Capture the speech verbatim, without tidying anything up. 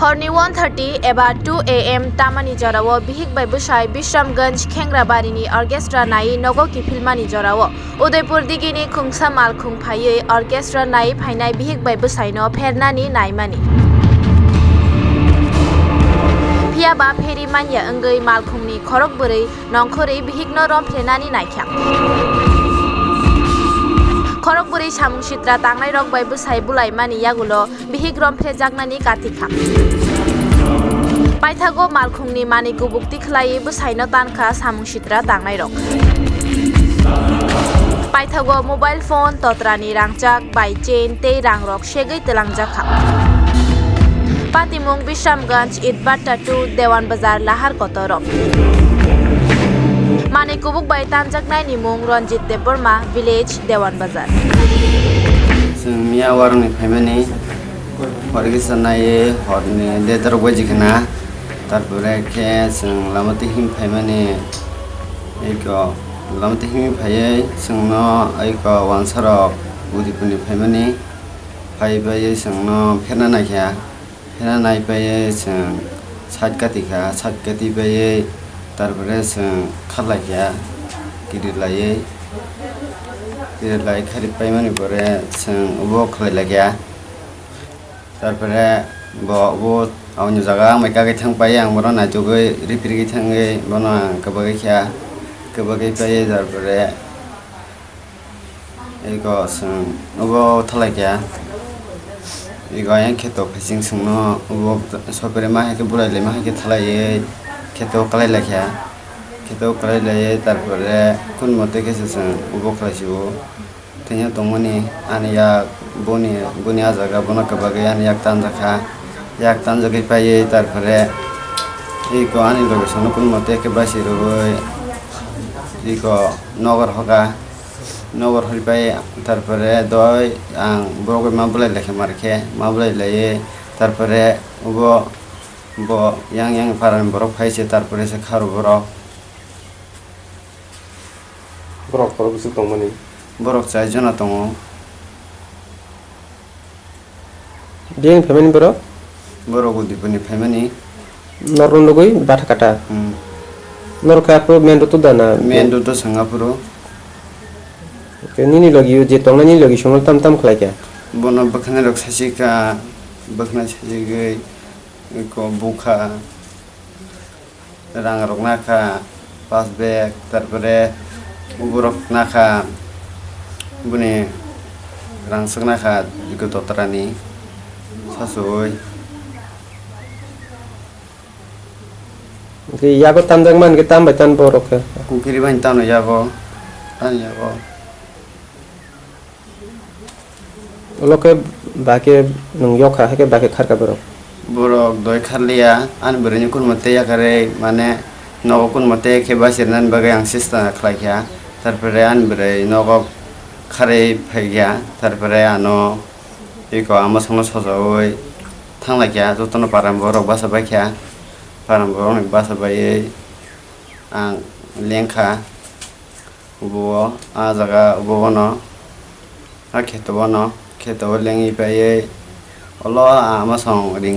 Horni one thirty eba two A M tamani jorao bihik bai bwsai Bishramganj Khengrabarini orchestra nai nogo kiphilmani jorao Udaipur digini khungsa malkhung phaiwi orchestra nai phainai bihik bai bwsaino phernani naimani. Phiya ba pheri manya wngwi malkhungni khorok bwrwi nongkhorwi bihikno romphrenani naikha. Khorok bwrwi samung sitra tangnairok bai bwsai bulaimani yagulo bihik romphrejaknani katikha. Paithago malkhungni manwi kubuk tikhlaiwi bwsaino tankha samung sitra tangnairok. Paithago mobile phone, totrani rangchak bai chain tei rangrok segwi twlangjakha. Patimung Bishramganj, Itbatta two, Dewan Bazar, Lahar Kotor. Manwi kubuk bai tanjaknaini mung Ranjit Debbarma, village Dewan Bazar. Chwng miya warokni phaimani, hor kisa naiwi horni dedarok baji khna, tarpore khe chwng lama twi himwi phaimani, eko lama twi himwi phaiwi chwngno eko wansarok Udaipurni phaimani, phai phaiwi chwngno pherna naikha. Phena nai paiwi chwng side kati kha, side kati paiwi tarpore chwng kharlai kha, kirir laiwi, kirir lai khari paimani pore chwng obo khlai lai kha. Tarpore bo obo aboni jaga ang bai kagwi thang pai, ang bono naitugwi ripirigwi thangwi bono ang kwbagwi kha, kwbagwi paiwi tarpore Ego chwng obo thalai kha. Ego ayang kheto phaising chwngno obo sopre ma hai khe bulai lai ma hai khe thalaiwi kheto kwlai lai kha. Kheto kwlai lai tarpore kun mote khe se chwng obo khlai sio. Thwngya tongmani ani yak boni, boni ah jaga bono kwbagwi ani yak tanjak kha. Yak tanjagwi paiwi tarpore ego ani loge sono kun mote khe basi rwui ego nogo rohor kha. Nogo rohor pai, tarpore doi ang borok bai ma bulai lai kha, mar khe ma bulai lai, tarpore obo bo yang yang parani borok phai se, tarpore se kharo borok. Borok khoro bwswk tongmani? Borok char jona tongo. Biyang phaimani borok? Borok Udaipurni phaimani. Norok nugwi Bathakata? Hmm. Norok khe aphuru main road o da na? Main road o swng aphuru. Khe nini logi o je tongnai nini logi songno tam tam khlai kha? Bono bwkhanai rok sasi kha, bwkhwnai sasi gwi ko bukha. Rang rok nakha pass bag, tarpore uborok nakha boni rang swk nakha eko dotrani sasoi. Hwnkhe yago tanjak man khe tam bai tan borok khe? Kukiri bai tano yago, tani yago. Ulo khe ba khe nwng yok kha, hakhe ba khe khar kha borok? Borok doi kharliya, ani bwrwini kun mote yakarwi, mane nogo kun mote khe bachirnani bagwi ang chesta khlai kha. Tarpore ani bwrwi nogo kharwi phai kha, tarpore ano eko ama songno sojaui thang lai kha, jotono param borok bacha bai kha, param borokni bacha baiwi ang leng kha. Ubo o, ah jaga ubo bono, ah kheto bono, kheto o lengwi paiwi, olo ah ama song ring.